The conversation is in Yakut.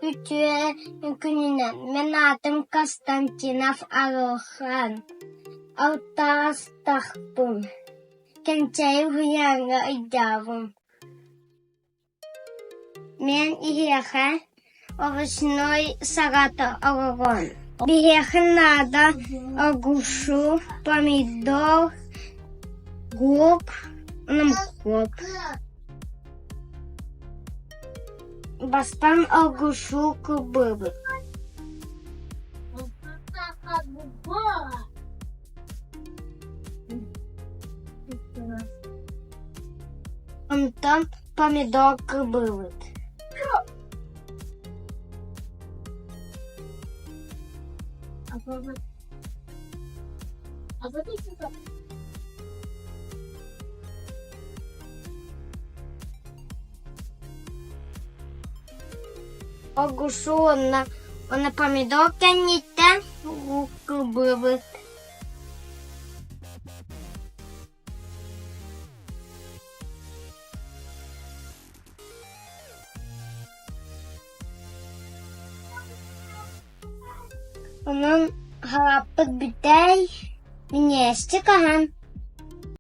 Үтүө күнүнэн! Мин аатым Константинов Арылхан, алтаастаахпын, Кэнчээри уһуйааҥҥа ыйдаабын. Мин иһиэхэ овощной салат оҥорон. Биһиэхэ наада огурцу, помидор, лук, морковь. Бастаан огурцу кырбыыбыт. Онтон помидор кырбыыбыт. Огурцу уонна уонна помидор кэнниттэн лук кырбыыбыт. Онон халааппыт бүтэй, минньигэстик аһан.